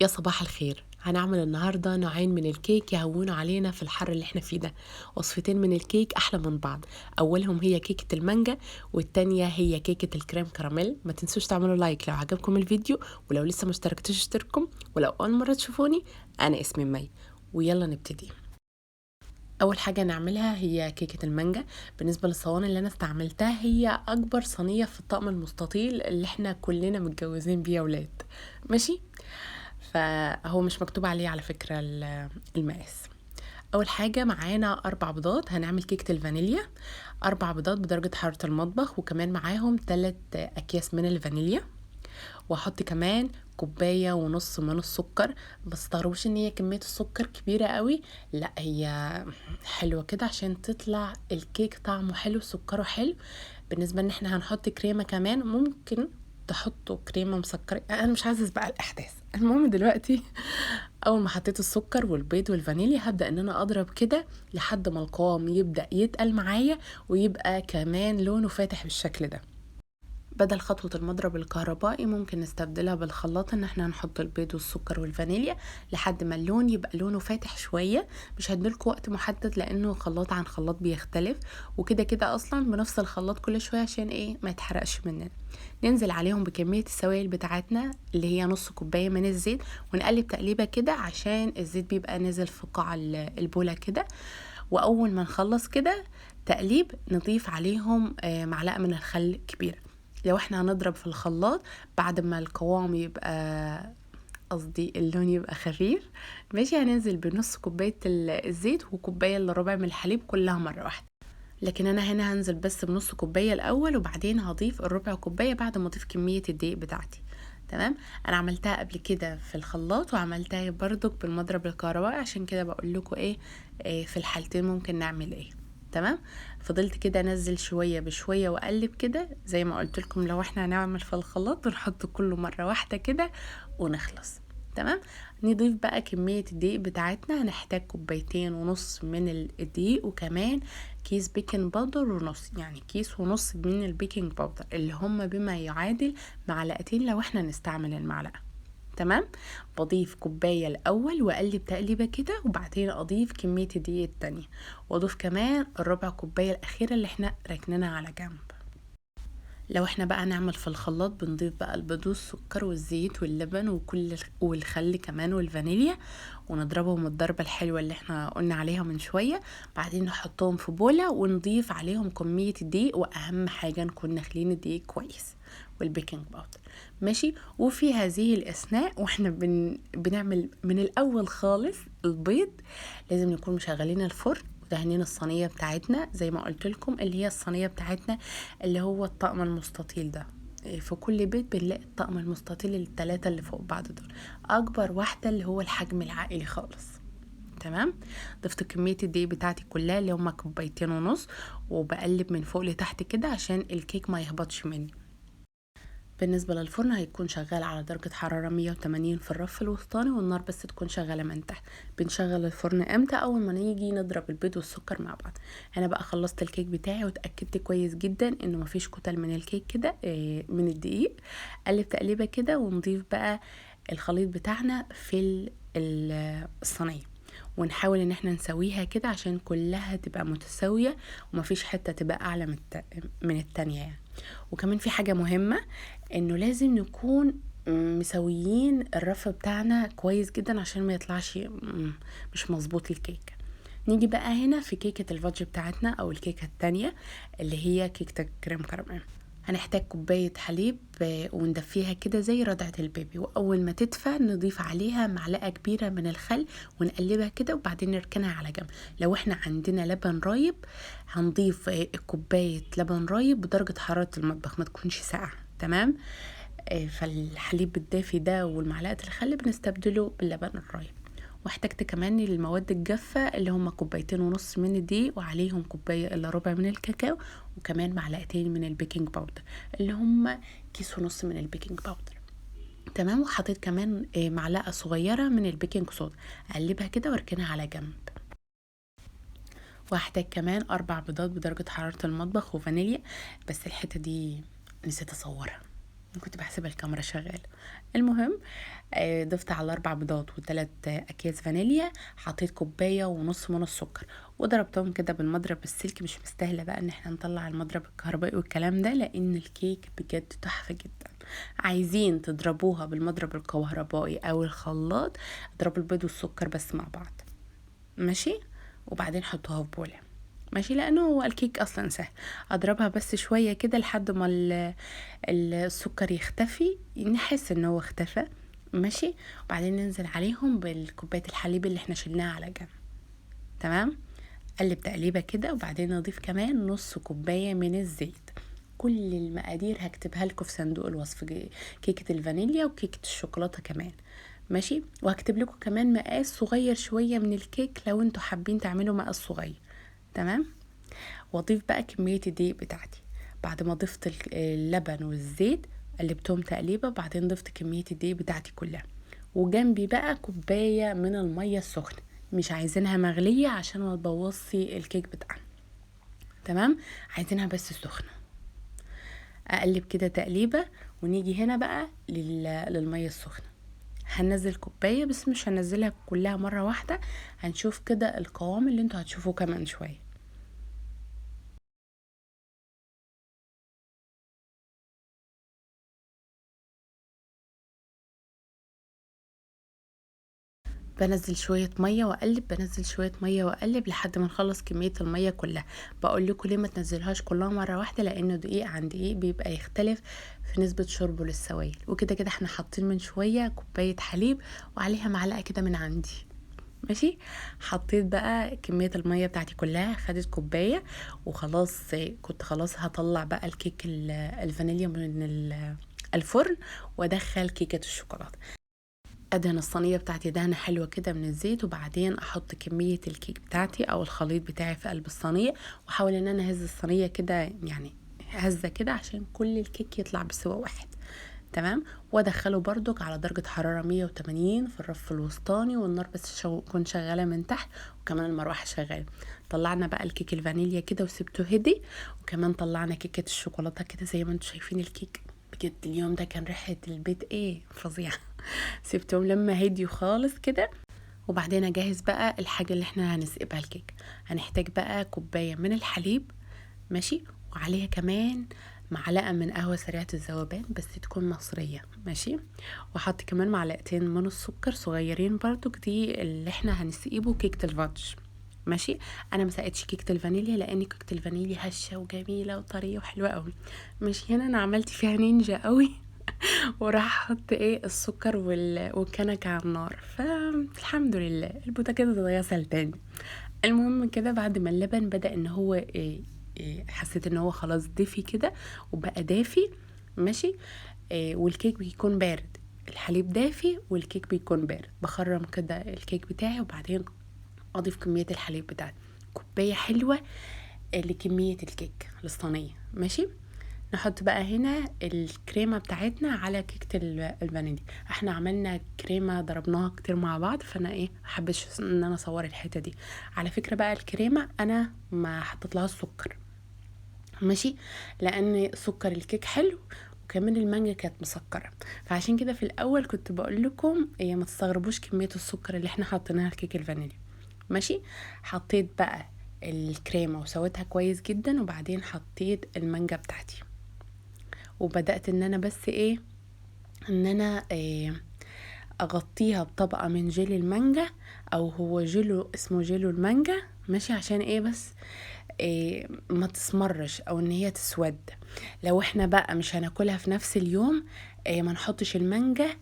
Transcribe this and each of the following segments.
يا صباح الخير. هنعمل النهاردة نوعين من الكيك يهونوا علينا في الحر اللي احنا فيه ده. وصفتين من الكيك أحلى من بعض. أولهم هي كيكة المانجا والتانية هي كيكة الكريم كراميل. ما تنسوش تعملوا like لو عجبكم الفيديو، ولو لسه ما اشتركتوش اشتركوا، ولو أول مرة تشوفوني أنا اسمي مي، ويلا نبتدي. أول حاجة نعملها هي كيكة المانجا. بالنسبة للصواني اللي أنا استعملتها هي أكبر صينية في الطقم المستطيل اللي احنا كلنا متجوزين بيه يا ولاد، ماشي؟ فهو مش مكتوب عليه على فكرة المقاس. أول حاجة معانا 4 بيضات، هنعمل كيكة الفانيليا. 4 بيضات بدرجة حرارة المطبخ، وكمان معاهم 3 أكياس من الفانيليا، وأحط كمان كوباية ونص من السكر. بس تستغربوش ان هي كمية السكر كبيرة قوي، لا هي حلوة كده عشان تطلع الكيك طعمه حلو سكره حلو. بالنسبة ان احنا هنحط كريمة كمان، ممكن تحطوا كريمة مسكرة، انا مش عايزة اسبق الاحداث. المهم دلوقتي اول ما حطيت السكر والبيض والفانيليا هبدأ ان انا اضرب كده لحد ما القوام يبدأ يتقل معايا ويبقى كمان لونه فاتح بالشكل ده. بدل خطوة المضرب الكهربائي ممكن نستبدلها بالخلاط، ان احنا هنحط البيض والسكر والفانيليا لحد ما اللون يبقى لونه فاتح شوية. مش هديلكوا وقت محدد لانه خلاط عن خلاط بيختلف، وكده كده اصلا بنفصل الخلاط كل شوية عشان ايه ما يتحرقش مننا. ننزل عليهم بكمية السوائل بتاعتنا اللي هي نص كوباية من الزيت، ونقلب تقليبة كده عشان الزيت بيبقى نازل في قاع البولة كده. واول ما نخلص كده تقليب نضيف عليهم معلقة من الخل كبيرة. لو احنا هنضرب في الخلاط بعد ما القوام يبقى، قصدي اللون يبقى خفيف، ماشي، هننزل بنص كوباية الزيت وكوباية الا ربع من الحليب كلها مرة واحدة. لكن انا هنا هنزل بس بنص كوباية الاول، وبعدين هضيف الربع كوباية بعد ما اضيف كمية الدقيق بتاعتي. تمام، انا عملتها قبل كده في الخلاط وعملتها برضك بالمضرب الكهربائي، عشان كده بقول لكم ايه في الحالتين ممكن نعمل ايه. تمام، فضلت كده انزل شوية بشوية واقلب كده زي ما قلت لكم. لو احنا هنعمل في الخلاط بنحط كله مرة واحدة كده ونخلص. تمام، نضيف بقى كمية الدقيق بتاعتنا. هنحتاج كوبايتين ونص من الدقيق، وكمان كيس baking powder ونص، يعني كيس ونص من ال baking powder اللي هم بما يعادل معلقتين لو احنا نستعمل المعلقة. تمام، بضيف كوباية الأول وأقلب تقليبة كده، وبعدين أضيف كمية الدقيق التانية، وأضيف كمان الربع كوباية الأخيرة اللي احنا ركنناها على جنب. لو احنا بقى نعمل في الخلاط بنضيف بقى البيض والسكر والزيت واللبن وكل والخل كمان والفانيليا، ونضربهم الضربة الحلوة اللي احنا قلنا عليها من شوية. بعدين نحطهم في بولة ونضيف عليهم كمية الدقيق، وأهم حاجة نكون ناخلين الدقيق كويس وال baking powder، ماشي. وفي هذه الأثناء واحنا بنعمل من الأول خالص البيض، لازم نكون مشغلين الفرن ودهنين الصينية بتاعتنا زي ما قلت لكم، اللي هي الصينية بتاعتنا اللي هو الطقم المستطيل ده. في كل بيت بنلاقي الطقم المستطيل التلاتة اللي فوق بعض دول، أكبر واحدة اللي هو الحجم العائلي خالص. تمام، ضفت كمية الدقيق بتاعتي كلها اللي هما كوبايتين ونص، وبقلب من فوق لتحت كده عشان الكيك ما يهبطش مني. بالنسبة للفرن هيكون شغال على درجة حرارة 180 في الرف الوسطاني، والنار بس تكون شغالة من تحت. بنشغل الفرن امتى؟ اول ما نيجي نضرب البيض والسكر مع بعض. انا بقى خلصت الكيك بتاعي وتأكدت كويس جدا انه مفيش كتل من الكيك كده، من الدقيق. قلب تقليبة كده ونضيف بقى الخليط بتاعنا في الصينية، ونحاول ان احنا نسويها كده عشان كلها تبقى متساوية ومفيش حتة تبقى اعلى من التانية يعني. وكمان في حاجة مهمة، انه لازم نكون مسويين الرف بتاعنا كويس جدا عشان ما يطلعش مش مظبوط الكيك. نيجي بقى هنا في كيكة ال fudge بتاعتنا او الكيكة التانية اللي هي كيكة الكريم كراميل. هنحتاج كوباية حليب، وندفيها كده زي رضعة ال baby، وأول ما تدفى نضيف عليها معلقة كبيرة من الخل ونقلبها كده، وبعدين نركنها على جنب. لو احنا عندنا لبن رايب هنضيف كوباية لبن رايب بدرجة حرارة المطبخ، ما تكونش ساقعة. تمام، فالحليب الدافي ده والمعلقة الخل بنستبدله باللبن الرايب. واحتجت كمان المواد الجافة اللي هما كوبايتين ونص من الدقيق، وعليهم كوباية الا ربع من الكاكاو، وكمان معلقتين من ال baking powder اللي هما كيس ونص من ال baking powder. تمام، وحطيت كمان معلقة صغيرة من ال baking soda، اقلبها كده واركنها على جنب. وهحتاج كمان 4 بيضات بدرجة حرارة المطبخ وفانيليا، بس الحتة دي نسيت اصورها. كنت بحسب الكاميرا شغالة. المهم ضفت على 4 بيضات وثلاث اكياس فانيليا، حطيت كوباية ونص من السكر وضربتهم كده بالمضرب السلك. مش مستاهلة بقى ان احنا نطلع المضرب الكهربائي والكلام ده، لان الكيك بجد تحفة جدا. عايزين تضربوها بالمضرب الكهربائي او الخلاط، اضربوا البيض والسكر بس مع بعض، ماشي، وبعدين حطوها في بوله، ماشي، لانه هو الكيك اصلا سهل. اضربها بس شوية كده لحد ما السكر يختفي، نحس ان هو اختفى، ماشي. وبعدين ننزل عليهم بالكوبايه الحليب اللي احنا شلناها على جنب، تمام. قلب تقليبه كده، وبعدين نضيف كمان نص كوباية من الزيت. كل المقادير هكتبها لكم في صندوق الوصف، كيكة الفانيليا وكيكه الشوكولاتة كمان، ماشي. وهكتب لكم كمان مقاس صغير شوية من الكيك لو انتوا حابين تعملوا مقاس صغير، تمام. واضيف بقى كمية الدقيق بتاعتي. بعد ما ضفت اللبن والزيت قلبتهم تقليبه، بعدين ضفت كمية الدقيق بتاعتي كلها، وجنبي بقى كوباية من المية السخنة، مش عايزينها مغليه عشان ما تبوظي الكيك بتاعنا، تمام، عايزينها بس سخنة. اقلب كده تقليبه، ونيجي هنا بقى للمية السخنة. هنزل كوباية بس مش هنزلها كلها مرة واحدة، هنشوف كده القوام اللي انتوا هتشوفوه كمان شوية. بنزل شوية مية واقلب، بنزل شوية مية واقلب لحد ما نخلص كمية المية كلها. بقول لكم ليه ما تنزلهاش كلها مرة واحدة، لانه دقيق عن دقيق بيبقى يختلف في نسبه شربه للسوائل، وكده كده احنا حاطين من شوية كوباية حليب وعليها معلقه كده من عندي، ماشي. حطيت بقى كمية المية بتاعتي كلها، خدت كوباية وخلاص. كنت خلاص هطلع بقى الكيك الفانيليا من الفرن وادخل كيكة الشوكولاتة. ادهن الصينية بتاعتي دهنه حلوة كده من الزيت، وبعدين احط كمية الكيك بتاعتي او الخليط بتاعي في قلب الصينية، واحاول ان انا اهز الصينية كده، يعني هزه كده عشان كل الكيك يطلع بسوا واحد، تمام. وادخله بردك على درجه حرارة 180 في الرف الوسطاني، والنار بس تكون شغالة من تحت، وكمان المروحة شغالة. طلعنا بقى الكيك الفانيليا كده وسبته هدي، وكمان طلعنا كيكة الشوكولاتة كده زي ما انتم شايفين. الكيك بجد اليوم ده كان ريحه البيت ايه فظيعة. سبتهم لما هديوا خالص كده، وبعدين اجهز بقى الحاجة اللي احنا هنسقبها الكيك. هنحتاج بقى كوباية من الحليب، ماشي، وعليها كمان معلقه من قهوة سريعة الذوبان بس تكون مصرية، ماشي. وحط كمان معلقتين من السكر صغيرين برضو، دي اللي احنا هنسقيبه كيكة ال fudge، ماشي. انا ما سقيتش كيكة الفانيليا لان كيكة الفانيليا هشه وجميلة وطريه وحلوه قوي، ماشي. هنا انا عملت فيها نينجا قوي وراح احط ايه السكر والكنكه على النار، فالحمد لله البوتاجاز اتغسل تاني. المهم كده بعد ما اللبن بدا ان هو إيه إيه حسيت ان هو خلاص دفي كده وبقى دافي، ماشي، إيه والكيك بيكون بارد، الحليب دافي والكيك بيكون بارد. بخرم كده الكيك بتاعي وبعدين اضيف كمية الحليب بتاعتي، كوباية حلوة لكميه الكيك للصينيه، ماشي. نحط بقى هنا الكريمة بتاعتنا على كيكة الفانيليا. احنا عملنا كريمة ضربناها كتير مع بعض، فانا ايه حبيتش ان انا اصور الحتة دي. على فكرة بقى الكريمة انا ما حطيت لها السكر، ماشي، لان سكر الكيك حلو وكمان المانجا كانت مسكره، فعشان كده في الاول كنت بقول لكم إيه ما تستغربوش كمية السكر اللي احنا حطيناها الكيك الفانيليا، ماشي. حطيت بقى الكريمة وسويتها كويس جدا، وبعدين حطيت المانجا بتاعتي، وبدأت ان انا بس ايه ان انا إيه اغطيها بطبقة من جيلي المانجا، او هو جيلو اسمه جيلو المانجا، ماشي، عشان ايه بس إيه ما تسمرش او ان هي تسود. لو احنا بقى مش هناكلها في نفس اليوم إيه ما نحطش المانجا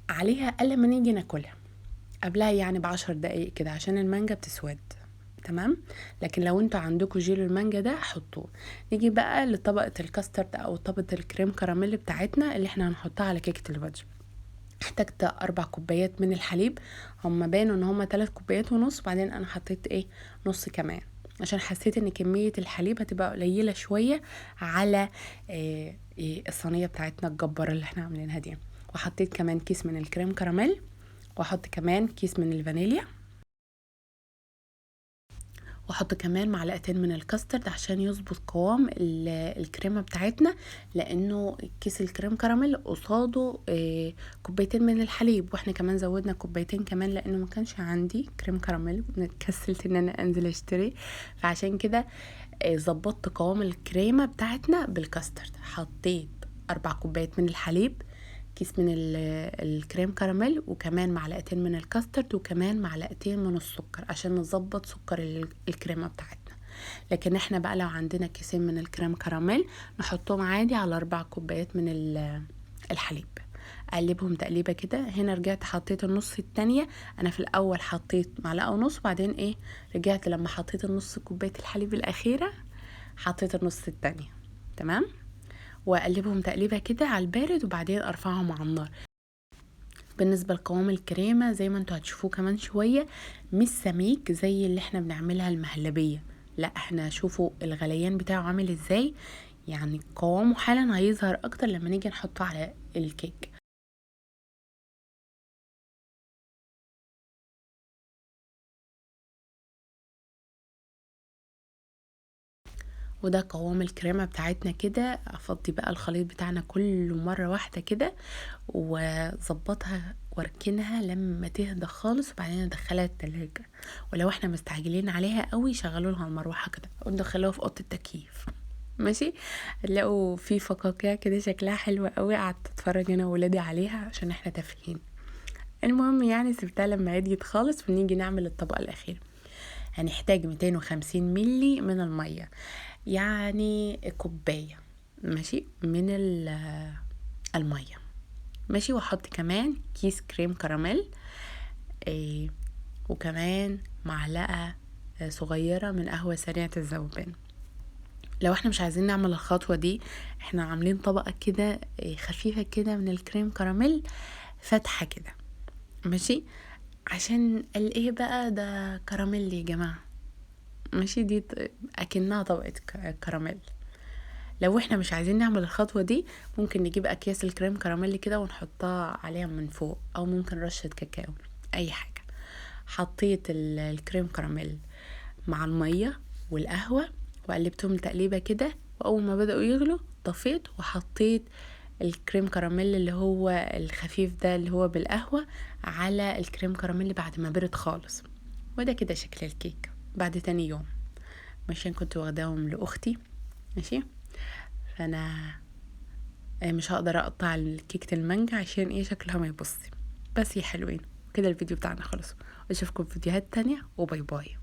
عليها الا ما نيجي ناكلها قبلها، يعني ب10 دقايق كده، عشان المانجا بتسود، تمام. لكن لو انتوا عندكم جيلو المانجا ده حطوه. نيجي بقى لطبقة الكاسترد او طبقة الكريم كراميل بتاعتنا اللي احنا هنحطها على كيكة ال fudge. احتجت 4 كوبايات من الحليب، هما بانوا ان هما 3 كوبايات ونص، بعدين انا حطيت ايه نص كمان عشان حسيت ان كمية الحليب هتبقى قليلة شوية على إيه الصينية بتاعتنا الجبارة اللي احنا عاملينها دي. وحطيت كمان كيس من الكريم كراميل، واحط كمان كيس من الفانيليا، واحط كمان معلقتين من الكاسترد عشان يظبط قوام الكريمة بتاعتنا، لانه كيس الكريم كراميل قصاده كوبايتين من الحليب، واحنا كمان زودنا كوبايتين كمان لانه ما كانش عندي كريم كراميل واتكسلت ان انا انزل اشتري، فعشان كده ظبطت قوام الكريمة بتاعتنا بالكاسترد. حطيت 4 كوبايات من الحليب، كيس من الكريم كراميل، وكمان معلقتين من الكاسترد، وكمان معلقتين من السكر عشان نظبط سكر الكريمة بتاعتنا. لكن احنا بقى لو عندنا كيسين من الكريم كراميل نحطهم عادي على 4 كوبايات من الحليب. اقلبهم تقليبة كده. هنا رجعت حطيت النص التانية، انا في الاول حطيت معلقة ونص، وبعدين رجعت لما حطيت النص كوباية الحليب الاخيرة حطيت النص التانية. تمام، واقلبهم تقليبه كده على البارد، وبعدين ارفعهم على النار. بالنسبة لقوام الكريمة زي ما انتوا هتشوفوه كمان شوية، مش سميك زي اللي احنا بنعملها المهلبيه، لا احنا شوفوا الغليان بتاعه عامل ازاي، يعني قوامه حالا هيظهر اكتر لما نيجي نحطه على الكيك. وده قوام الكريمة بتاعتنا كده. افضي بقى الخليط بتاعنا كله مرة واحدة كده، وظبطها واركنها لما تهدى خالص، وبعدين ادخلها التلاجة. ولو احنا مستعجلين عليها قوي شغلوا لها المروحة كده وندخلوها في اوضة التكييف. ماشي، هتلاقوا في فقاقيع كده شكلها حلو قوي، قعدت اتفرج انا وولادي عليها عشان احنا تافهين. المهم سبتها لما هديت خالص، ونيجي نعمل الطبقة الأخيرة. هنحتاج 250 ملي من المية، يعني كوباية ماشي من المية ماشي. واحط كمان كيس كريم كراميل، وكمان معلقة صغيرة من قهوة سريعة الذوبان. لو احنا مش عايزين نعمل الخطوة دي، احنا عاملين طبقة كده، خفيفة كده من الكريم كراميل فاتحة كده ماشي، عشان قال ايه بقى ده كراميل يا جماعة ماشي، دي اكنها طبقة كراميل. لو احنا مش عايزين نعمل الخطوة دي ممكن نجيب اكياس الكريم كراميل كده ونحطها عليها من فوق، او ممكن رشة كاكاو، اي حاجة. حطيت الكريم كراميل مع المية والقهوة وقلبتهم تقليبة كده، واول ما بدأوا يغلوا طفيت وحطيت الكريم كراميل اللي هو الخفيف ده اللي هو بالقهوة على الكريم كراميل بعد ما برد خالص. وده كده شكل الكيك بعد تاني يوم ماشي. كنت واخداهم لاختي ماشي، فانا مش هقدر اقطع الكيكة المانجا عشان شكلها ما يبص. بس يا حلوين كده الفيديو بتاعنا خلص، واشوفكم في فيديوهات تانية، وباي باي.